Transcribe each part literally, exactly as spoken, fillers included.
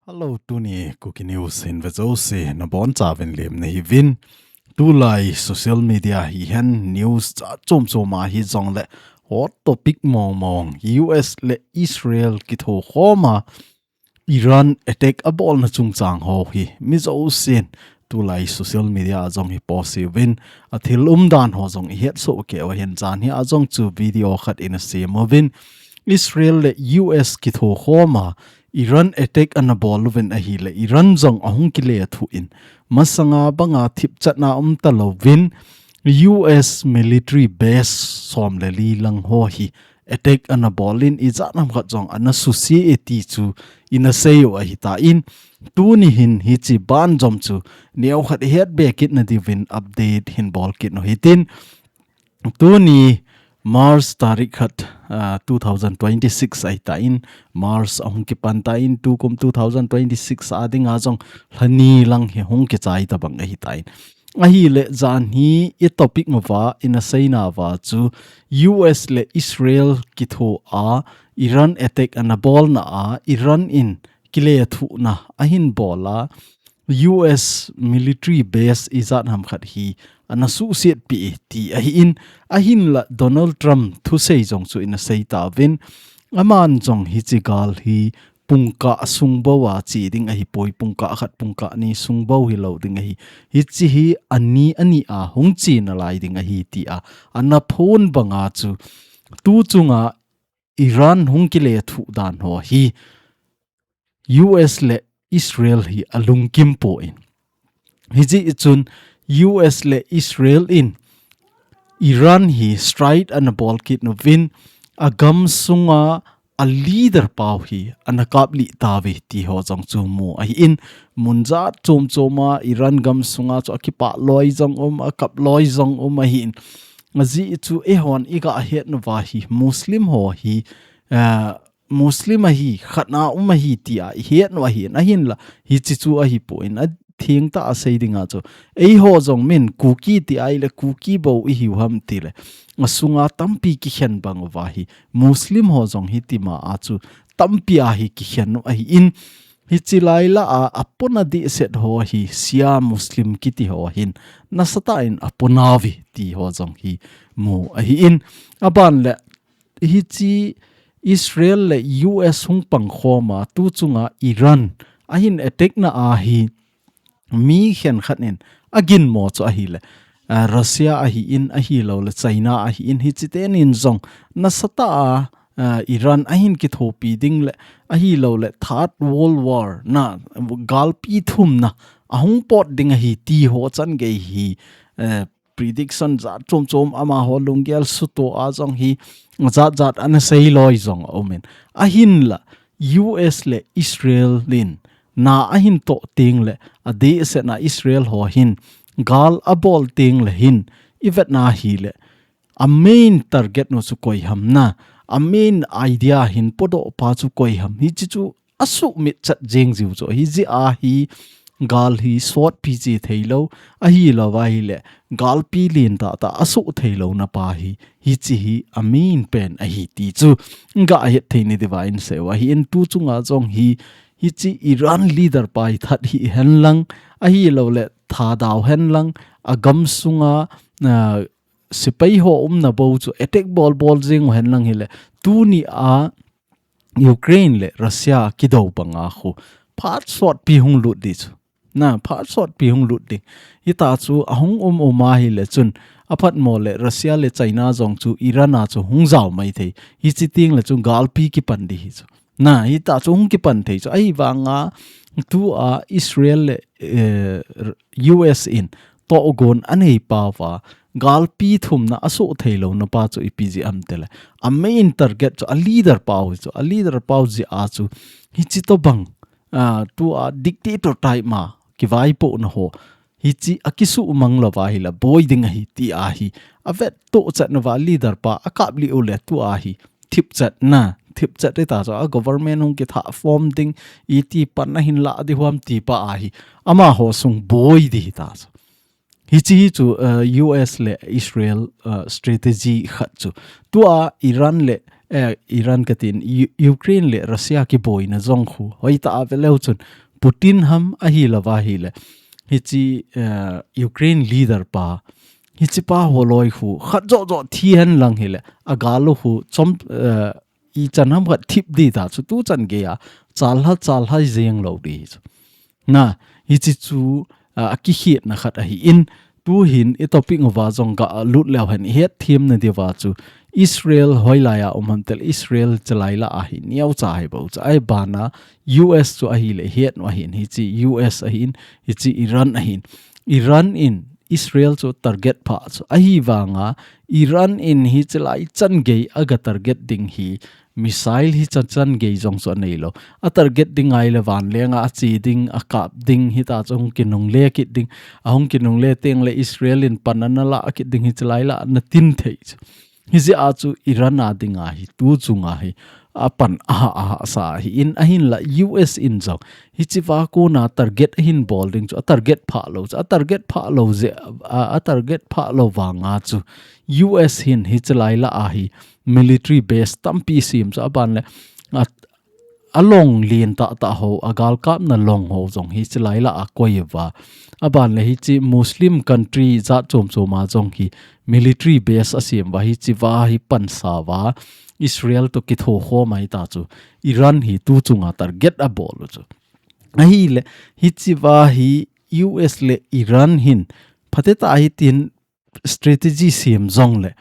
Hello, tuni Kuki News hin ve jouse nabonchauvin lemna hiuvin. Tulai social media hihen news chom chom a hijongle hot topic mong mong, U S le Israel kithokhom a Iran attack abolna chungchang ho hi mi jousen tulai social media a jong hi post uvin, athil umdan ho jong ihet soh kei uva hin, jan hi a jong chu video khat ina sem uvin. Israel le U S kithokhom a Iran attack ana bol uvin ahile, Iran jong ahung kilethuh in, masanga banga thipchatna umtalouvin, U S military base som le li lang ho hi attack ana bol in, ijat ham khat jong ana suse e ti chu ina sei u ahitan, tuni hin hiche banjom chu neokhat ihet be kit nadiuvin update hin bol kit u hitin. Tuni March tarik khat, ah, two thousand twenty-six ahitan, March ahung kipan tan, tukum two thousand twenty-six a dinga jong lha ni lang hi hung kichai tabang ahitan. Ahile jan hi i topic uva ina seinauva chu U S le Israel kitho a Iran attack ana bolna a Iran in kilethuhna ahin bol a, U S military base ijat ham khat hi ana suhsetpi e ti ahin, ahinla Donald Trump thusei jong chu ina sei tauvin, aman jong hiche gal hi pungkah sung bou a che ding ahipoi, pungkah khat pungkah ni sung bou hilou ding ahi. Hiche hi ani ani a hung che nalai ding ahi tia ana phon banga chu, tu chunga Iran hung kilethuh dan ho hi U S le Israel hi alungkim poi. Hijeh chun U S le Israel in Iran hi strike ana bol kit uvin, agam sunga a leader pau hi ana kaplih tauve ti ho jong chu mu ahin, mun jat chom chom a Iran gam sunga chu akipah loi jong um, akap loi jong um ahin. Ajeh chu eihon iga het nauva hi Muslim ho hi, ah, Muslim ahi, khat a um ahi tia ihet u ahin, ahinla hiche chu ahipoi, athengtah a sei dinga chu, eiho jong min Kuki ti ahile Kuki bou ihiu ham tile, asunga tampi kikhen bang uva hi Muslim ho jong hitima a chu tampi a hi kikhen u ahin, hiche lai lah a apona dehset ho hi Shia Muslim kiti ho hin nasatah in aponauve ti ho jong hi mu ahin, aban le hiche Israel le U S hung pangkhom a, tu chunga Iran ahin attack na a hi mi khenkhat in aginmo chu ahile, ah, Russia ahin, ahilouleh China ahin, hiche tenin jong nasatah a, ah, Iran ahin kithopi ding le, ahilouleh Third World War na, galpi thumna ahung pot ding ahi ti ho chan gei hi, eh, prediction jat chom chom amaho lunggel suto a jong hi jat jat ana sei loi jong aumin. Ahinla U S le Israel in na ahin toh teng le, adehset na Israel ho hin gal abol teng le hin, ivet na hile, a main target nu chu koi ham na, a main idea hin podoh pa chu koi ham, hiche chu asuhmit chat jeng jiu chu. Hijeh a hi gal hi sotpi che theilou, ahilou va hile, galpi lentah tah asoh theilou na pa hi, hiche hi a main pen ahi ti chu ga het thei nadiuva in sei u ahin, tu chunga jong hi, hiche Iran leader pa hi that hih hen lang, ahilouleh thadau hen lang, agam sunga, ah, sepai ho umna bou chu attack bol bol jeng u hen lang hile, tuni a Ukraine le Russia kidou banga khu phat sotpi hung lut ding chu. Na, phat sotpi hung lut ding. Hita chu ahung um um ahile chun, aphatmo le Russia le China jong chu Iran a chu hung jao mai thei. Hiche teng le chu galpi kipan ding hi chu. Na, hita chu hung kipan thei chu. Ahivanga tua Israel le, eh, U S in tohgon anei pau va, galpi thumna asoh theilou na pa chu ipi jeh ham tile, a main target chu a leader pau hi chu, a leader pau jeh a chu, hiche tobang, ah, tua dictator type ma kivaipohna ho, hiche akisuhmang louva hile boi ding ahi ti ahi. Avet toh chat nauva leader pa akaplih u le tua hi thipchat na, thipchat hita chu a government hung kithah form ding, iti pan ahin lah ding ham ti pa ahi. Amaho sung boi ding hita chu. Hichi hi chu, uh, U S le Israel, uh, strategy khat chu. Tua Iran le, uh, Iran katin, U-, Ukraine le Russia kiboina jong khu. Hoitah a veleu chun Putin ham ahi lova hile. Hichi, uh, Ukraine leader pa. Hichi pa holoi khu. Khat jo jo thi hen lang hile. Agalu khu. Chom, uh, ichan ham khat thip di ta chu tu chan gei a. Chalha, chalha jeng lo di chu. Na, hichi chu, a, a kikhetna khat ahi in, tu hin i topic uva jong ga lut leu hen i het thiam na diuva chu Israel hoilai a um ham tel Israel chalai la ahi neo cha hai bo cha ai bana U S chu ahi le het no ahin hichi U S ahin hichi Iran ahin. Iran in Israel chu target pha chu ahi vanga Iran in hichi lai chan gei aga target ding hi missile hi chan chan gei jong chu anei lo. A target ding ai le van lenga a chi ding, a kap ding, hita chu hung kinungle kit ding. A hung kinungle teng le Israel in pan ana la kit ding hichi lai la na tin thei chu. Hijeh a chu Iran a dinga hi tu chunga hi a pan aha aha sa hi in ahin la U S in jong hichi va kona target ahin bol ding chu a target pha lo chu a target pha lo je a, a target pha lo vanga chu U S hin hichi lai la a hi military base tampi sim chu aban le a, a long lien tah tah ho, a galkapna long ho jong hichi lai la a koi va. Aban le hichi Muslim country jat chom chom a jong hi military base a sim va hichi va hi pan sa va. Israel to kitho kho mai ta chu. Iran hi tu chunga target a bol chu. Ahi le hichi va hi U S le Iran hin phate ta hi tin strategy siam jong le.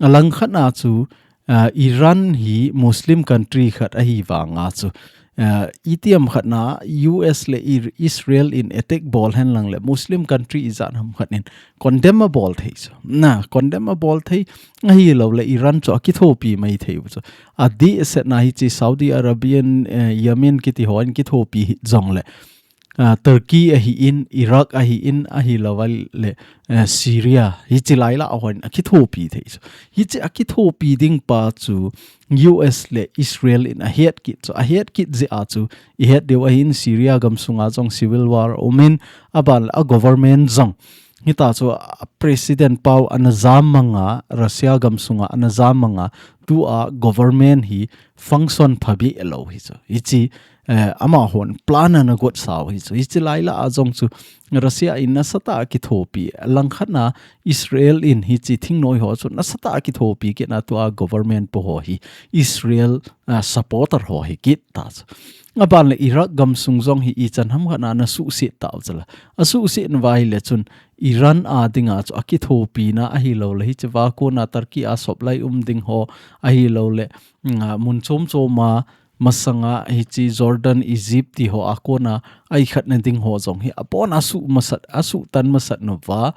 A lang khat na chu, uh, Iran hi Muslim country khat ahi vanga chu. Uh, itiam khat na U S le Ir-, Israel in attack bol hen lang le Muslim country ijat ham khat in condemn a bol thei chu. Na, condemn a bol thei ahi lo le Iran chu a kithopi mai thei chu. A di set na hichi Saudi Arabian, uh, Yemen kiti ho in kithopi hi jong le. Uh, Turkey ahi in, Iraq ahi in, ahi lo le, uh, Syria. Hichi lai la a hon a kithopi thei chu. Hichi a kithopi ding pa chu U S le Israel in a het kit chu. A het kit jeh a chu. I het diu ahi in Syria gam sunga jong civil war um in aban le a government jong. Hita chu a president pau ana jam manga, Russia gam sunga ana jam manga, tu a government hi function phabeh lo hi chu. Hichi eh, amahon plan ana got sau hi chu. Hichi lai la a jong chu Russia in nasatah a kithopi. Langkhat na Israel in hichi thingnoi ho chu nasatah a kithopi kit na tua government po ho hi Israel, ah, supporter ho hi kit ta chu. Aban le Iraq gam sung jong hi ichan ham khat na na suhset tau chu la. A suhset na vai le chun Iran a dinga chu a kithopi na ahi lo le hichi va kona Turkey a sop lai um ding ho ahi lo le, mm, ah, mun chom chom a masanga hichi Jordan, Egypt ti ho a kona a ikhat na ding ho jong hi a pon a suh masat, a suh tan masat na va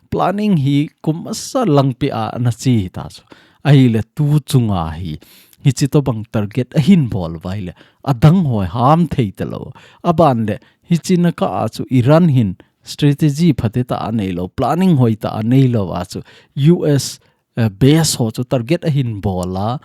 planning hi kum masa langpi a na chi ta chu. Ahi le tu chunga hi hichi to bang target ahin bol vai le a dang hoi ham thei ta lo. Aban le hichi na ka a chu Iran hin strategy phate ta a nei lo, planning hoi ta a nei lo a chu U S eh, base ho chu target ahin bol a,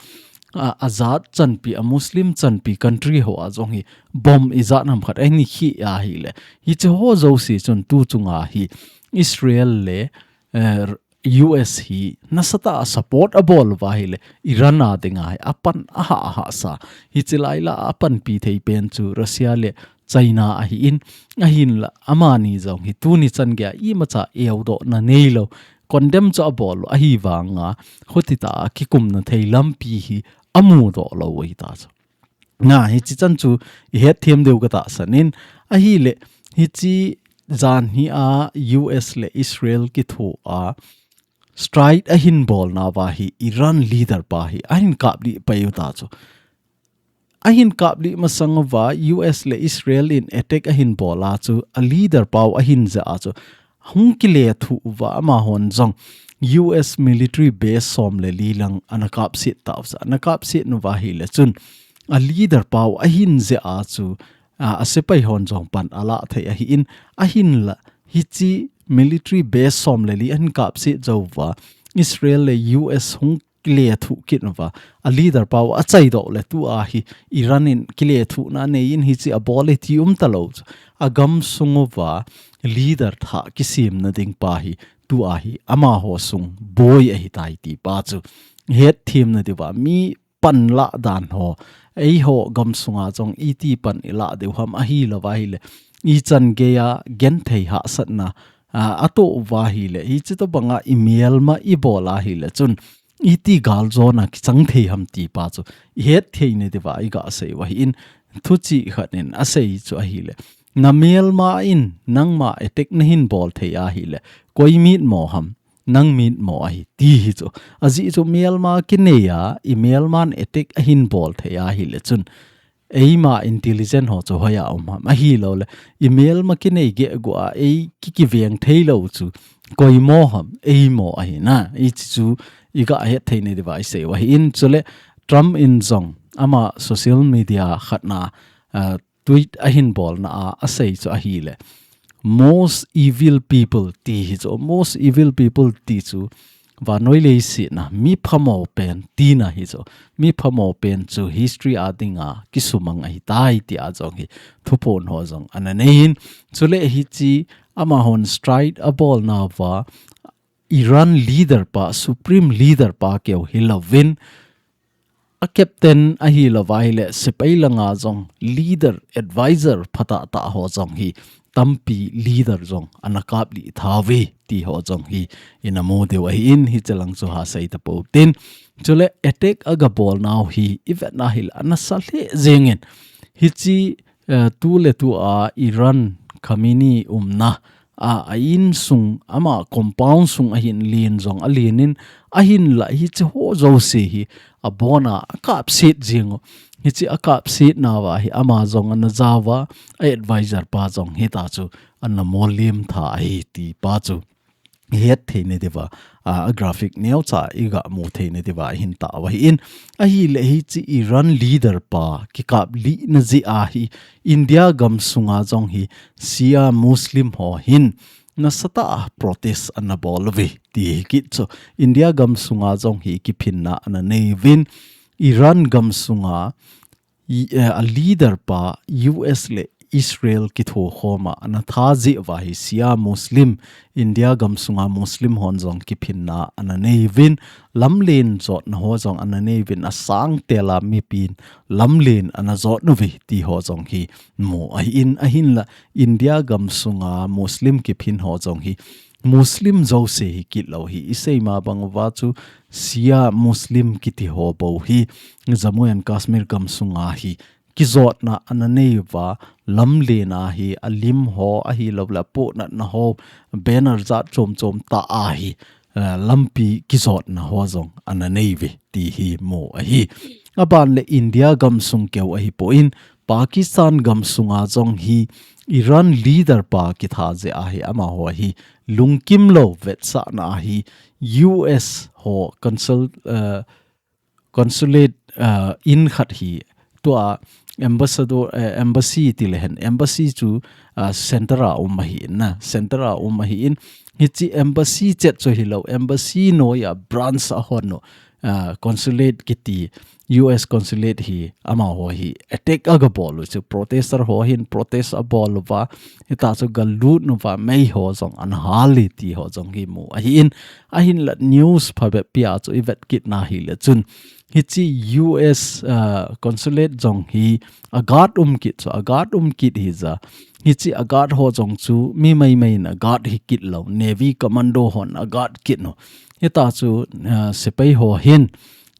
a, a jat chanpi, a Muslim chanpi country ho a jong hi bomb ijat ham khat ahin khi ahi le. Hichi ho jouse chun tu chunga hi Israel le, eh, U S hi nasatah a support a bol va hi le Iran a dinga hi a pan aha aha sa. Hichi lai la a panpi thei pen chu Russia le China ahi in, ahin la amani jong hi tuni chan gei a imacha eudoh na nei lo, condemn chu a bol lo, ahi vanga, khuti ta a kikum na thei lampi hi a mu doh lo ahi ta chu. Na, hichi chan chu i het thiam deu ka tahsan in, ahi le, hichi jan hi a U S le Israel kitho a, strike ahin bol na va hi Iran leader pa hi, ahin kap di pa u ta chu. Ahin kap li masang uva U S le Israel in attack ahin bol a chu a leader pau ahin ja a chu hung kile thu uva amahon jong U S military base som le li lang ana kap sit ta uva, ana kap sit nu va hi le chun a leader pau ahin ja a chu a, a sepai hon jong pan ala thei ahi in ahin la hichi military base som le li ahin kap sit jo uva Israel le U S hung kile thu kit uva, a leader pau a chai doh le tu a hi Iran in kile thu na nei in hichi a bol e ti um ta lo chu. A gam sung uva leader tha kisim na ding pa hi tua hi amaho sung boi ahitai ti pa chu hetthem nadiuva mi panlah dan ho, eiho gamsunga jong iti pan ilah diu ham ahilouva ahile, ichan geiya genthei hahsatna a, atoh uva ahile, hichi tobanga imelma ibol ahile chun iti galjona kichang thei ham ti pa chu ihet thei nadiuva iga sei uva ahin, thuchih khat in asei chu ahile, namelma in nangma attack nahin bol thei ahile, koi mitmo ham, nang mitmo ahi ti hi chu. Ajeh chu melma kinei a, imelman attack ahin bol thei ahile chun, eima intelligent ho chu hoiya um ham, ahilouleh imelma kinei gehguh a ei kikiveng theilou chu koimo ham, eimo ahina, hichi chu iga het thei nadiuva isei uva ahin. Chule Trump in jong ama social media khatna, ah, tweet ahin bolna a asei chu ahile, most evil people ti hi chu, most evil people ti chu vannoi leiset a mi phamo pen tina hi chu, mi phamo pen chu history a dinga kisumang ahitai tia jong hi thuphon ho jong ana neiyin. Chule hichi amahon strike abolnauva Iran leader pa, supreme leader pa keu hilouvin, a captain ahilouva ahile, sepai langa jong leader, advisor phatah tah ho jong hi tampi leader jong ana kaplih thauve ti ho jong hi ina mu diu ahin, hiche lang chu hasei tapou tin. Chule attack aga bolnau hi ivet na ahile ana sa lheh jengin, hichi, eh, tuletua Iran Khamenei umna a, a insung, ama compound sung ahin len jong alenin, ahinlah hiche ho jouse hi abona akapset jeng u. Hichi akapsetnauva hi ama jong ana jaova, a advisor pa jong hita chu ana mollem tha ahi ti pa chu ihet thei nadiuva, a, a graphic neocha iga mu thei nadiuva ahin tao ahin. Ahile hichi Iran leader pa kikaplihna jeh a hi India gamsunga jong hi Shia Muslim ho hin nasatah a protest ana bol uve ti hi kit chu. India gamsunga jong hi kiphinna ana neiuvin, Iran gamsunga i, eh, a leader pa U S le Israel kithokhoma ana tha jeh uva hi Shia Muslim, India gamsunga Muslim hon jong kiphinna ana neiuvin, lamlen jotna ho jong ana neiuvin, asangtela mipin lamlen ana jot uve ti ho jong hi mu ahin, ahinlah India gamsunga Muslim kiphin ho jong hi Muslim jouse hi kit lou hi, isei ma bang uva chu Shia Muslim kiti ho bou hi Jammu and Kashmir gamsunga hi kijotna ana neiuva, lamlen a hi alim ho ahilouleh apohnatna ho, banner jat chom chom tah a hi, eh, lampi kijotna ho jong ana neiuve ti hi mu ahi. Aban le India gamsung keu ahipon, Pakistan gamsunga jong hi Iran leader pa kitha jeh a hi amaho hi lungkim lou vetsahna a hi U S ho consul, eh, consulate, eh, in khat hi tua ambassador, eh, embassy ti le hen, embassy chu, ah, center a um ahin, center a um ahin, hichi embassy chet chu hilou, embassy noiya branch a hon u, ah, consulate kiti, U S consulate hi amaho hi attack aga bol u chu, protester ho hin protest abol uva, hita chu galut uva, mei ho jong ana hal e ti ho jong hi mu ahin, ahinlah news phabep pia chu ivet kit na hile chun, hichi U S, ah, consulate jong hi a guard um kit chu, a guard um kit hija, hichi a guard ho jong chu mi meimei in a guard hi kit lou, Navy commando hon a guard kit u. Hita chu, ah, sepai ho hin,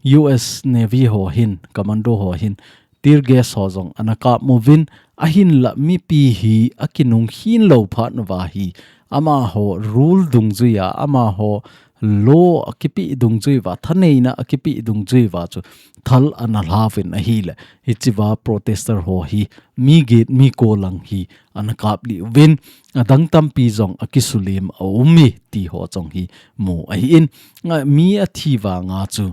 U S Navy ho hin, commando ho hin, tear gas ho jong ana kap uvin, ahinlah mipi hi akinung khin lou phat uva hi, amaho rule dungjuiya, amaho law akipe dungjuiya, thaneina akipe dungjuiya chu thal ana lhauvin ahile, hichiva protester ho hi mi get mi ko lang hi ana kaplih uvin, adang tampi jong akisulim a um e ti ho jong hi mu ahin, a, mi athi vanga chu,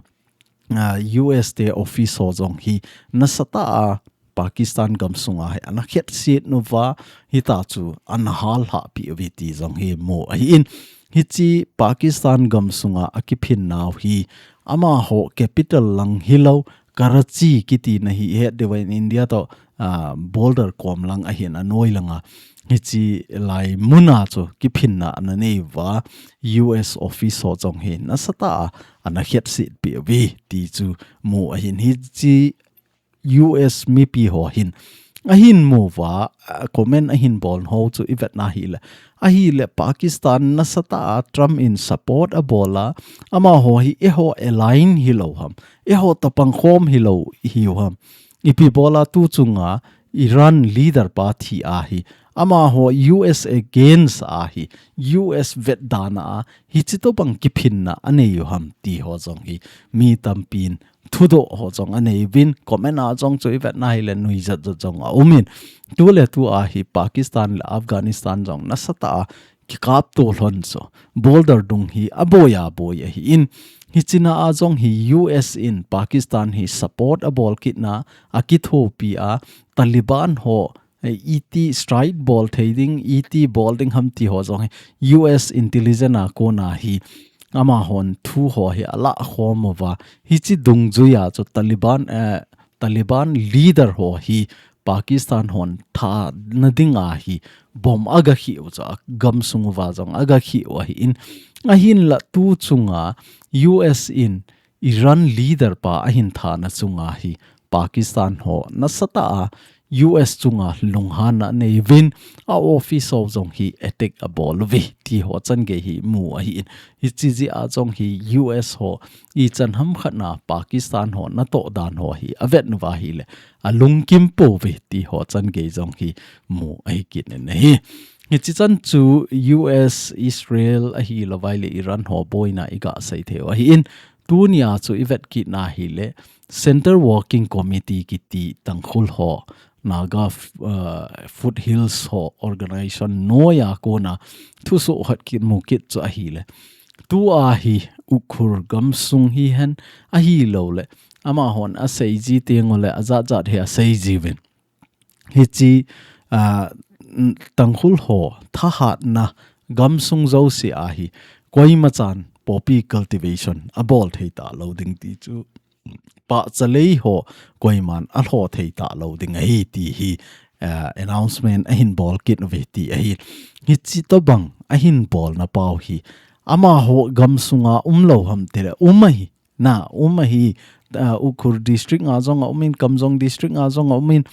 ah, U S te office ho jong hi nasatah a Pakistan gamsunga hi ana khetset uva, hita chu ana hal lhahpi uve ti jong hi mu ahin. Hichi Pakistan gamsunga akiphin nau hi amaho capital lang hilou, Karachi kiti na hi het diu vin, India to, ah, border kom lang ahin anoi langa. Hichi lai muna chu kiphinna ana nei uva U S office ho jong hi nasatah a ana hiatsetpi uve ti chu mu ahin hichi U S mipi ho hin ahin mu uva, ah, comment ahin bol ho chu i vetna hile. Ahile Pakistan nasatah a Trump in support abol a, amaho hi eiho align hilou ham, eiho tapang khom hilou hiu ham. Ipi bola tu chunga Iran leader pa thi ahi, amaho U S against ahi, U S vetdana a, hichi tobang kiphinna anei u ham ti ho jong hi mi tampin thudoh ho jong anei uvin, comment a jong chu i vetna hile nuijat jat jong aumin. Tu le tu a hi Pakistan le Afghanistan jong nasatah a kikapto lhon chu border dung hi aboi aboi ahin. Hichina a jong hi U S in Pakistan hi support abol kitna a kithopi a Taliban ho, eh, iti strike bol thei ding, iti bol ding ham ti ho jong hi U S intelligence a kona hi amahon thu ho hi alah khom uva. Hichi dungjuia chu Taliban, eh, Taliban leader ho hi Pakistan hon thana dinga hi bomb aga khi u chu, agamsung uva jong aga khi u ahin. Ahinla tu chunga U S in Iran leader pa ahin thana chunga hi Pakistan ho nasatah a U S chunga lunghanna nei uvin a office ho jong hi attack abol uve ti ho changei hi mu ahin. Hichi jeh a jong hi U S ho ichan ham khatna Pakistan ho natoh dan ho hi avet uva hile alungkim pouve ti ho changei jong hi mu ahi kit in ahi. Hichi chan chu U S, Israel ahilouvai le Iran ho boina i gasei thei u ahin. Tunia chu i vet kitna hile Central Working Committee kiti Tangkhul ho, Naga, uh, Foothills ho organization noija kona thusoh khat kimu kit chu ahile. Tua hi Ukhrul gamsung hihen ahilouleh amahon aseiji tenguleh ajat jat hi aseiji uvin. Hichi, ah, n-, Tangkhul ho thahatna gamsung jouse a hi koimachan poppy cultivation abol thei talou ding ti chu pahchalei ho koiman alho thei talou ding ahi ti hi, ah, announcement ahin bol kit uve ti ahi. Hichi tobang ahin bolna pau hi amaho gamsunga umlou ham tile um ahi. Na, um ahi, ah, Ukhrul district a jong aumin, Kamjong district a jong aumin,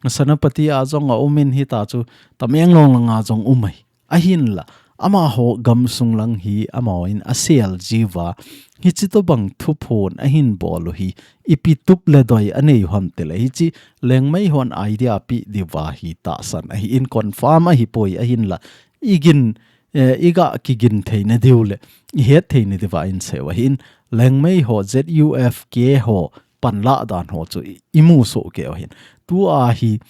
Senapati a jong aumin, hita chu Tamenglong langa jong um ahi. Ahinla, amaho gamsung lang hi amahon asel jiuva, hichi tobang thuphon ahin bol u hi, ipi tup le doi anei u ham tile hichi, Liangmai hon idea apeh diuva hi tahsan ahin confirm ahipoi ahinla, igin eh, iga kigin theina diu le, ihet theina diuva insei u ahin, Liangmai ho Z U F K ho panlah dan ho chu i, imu soh kei u ahin. Tua hi,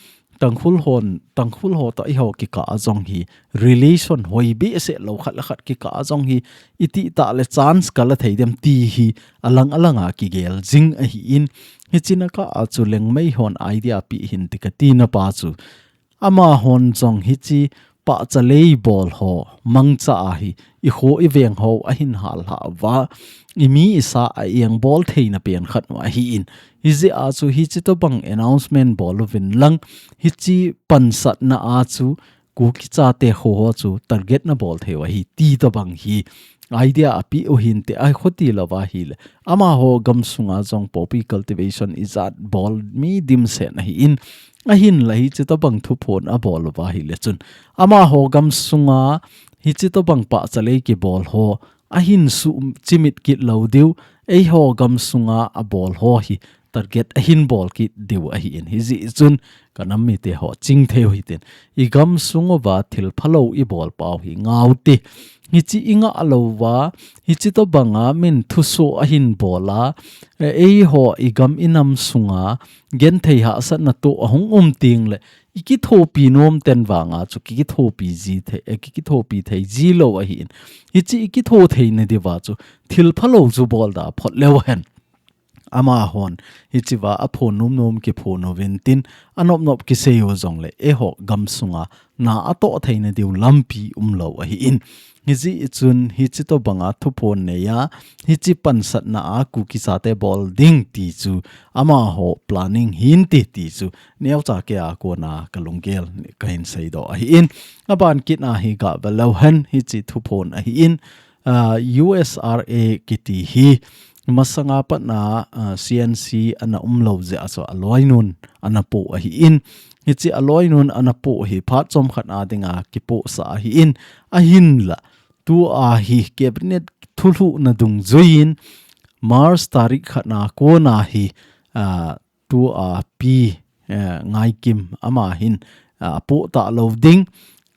Tangkhul hon, Tangkhul ho toh eiho kikah a jong hi, relation hoi behseh lou khat le khat kikah a jong hi, itih tah le chance kala thei dem ti hi, alang alanga kigel jing ahin. Hichina kah a chu Liangmai hon idea apeh hin ti katina pa chu, amahon jong hichi pahchalei bol ho mangcha a hi, ikho iveng ho ahin hal lhah uva, imi isa a-engbol theina pen khat u ahin. Hijeh a chu hichi tobang announcement bol uvin lang, hichi pansatna a chu Kuki chate kho ho chu target nabol thei u ahi ti tobang hi idea apeh u hinte, ahi khuti louva hile. Amaho gamsunga jong poppy cultivation ijat bol mi dimset ahin, ahinla hichi tobang thuphon abol uva hile chun, amaho gamsunga hichi tobang pahchalei kibol ho ahin suhchimit kit lou diu, eiho gamsunga abol ho hi target ahin bol kit diu ahin. Hijeh chun kanam mite ho chingthei u hitin, igamsung uva thil phalou ibol pau hi ngau te. Hichi ingah louva, hichi tobanga min thusoh ahin bol a, eh, eiho igam inam sunga genthei hahsatna toh ahung um tengle, ikithopi nom ten vanga chu kikithopi ji thei, eh, kikithopi thei ji lou ahin. Hichi ikitho theina diuva chu thil phalou chu bol da phot leu hen. Amahon hichiva aphon nom nom kiphon uvin tin, anop nop kisei u jongle, eiho gamsunga na atoh theina diu lampi umlou ahin. Hijeh chun hiche tobanga thuphon neiya, hiche pansatna a Kuki chate bol ding ti chu amaho planning hinte ti chu neocha keiya kona kalunggel kahin seidoh ahin. Aban kit a hi gah velou hen, hiche thuphon ahin, ah, U S R A kiti hi masanga patna, ah, C N C ana umlou jeh a chu aloinun ana poh ahin. Hiche aloinun ana poh hi phat chomkhat a dinga kipohsah ahin. Ahinla, tua hi cabinet thulhuhna dungjuiyin March tarik khatna kona hi, ah, tua Pi, eh, Ngaikim ama hin, ah, apoh talou ding,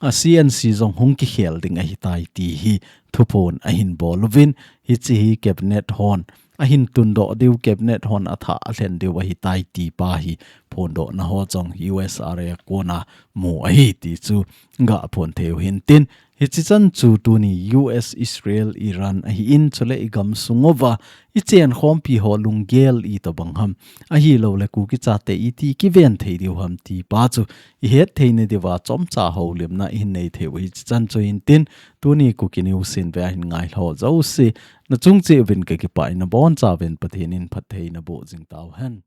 a C N C jong hung kikhel ding ahitai ti hi thuphon ahin bol uvin, hiche hi cabinet hon ahin tundoh diu, cabinet hon athah alhen diu ahitai ti pa hi phondohna ho jong U S R A a kona mu ahi ti chu gah phon theiu hintin, hiche chan chu tuni U S, Israel, Iran ahin, chule i gamsung uva i chenkhompi ho lunggel itobang ham, ahilouleh Kuki chate iti kiven thei diu ham ti pa chu ihet theina diuva chomcha houlimna ihin nei theiu hiche chan chu hintin, tuni Kuki News in ve ahin ngailhah jouse nachung cheh uvin kakipah in, naboncha uvin Pathen in phatthei naboh jing tauhen.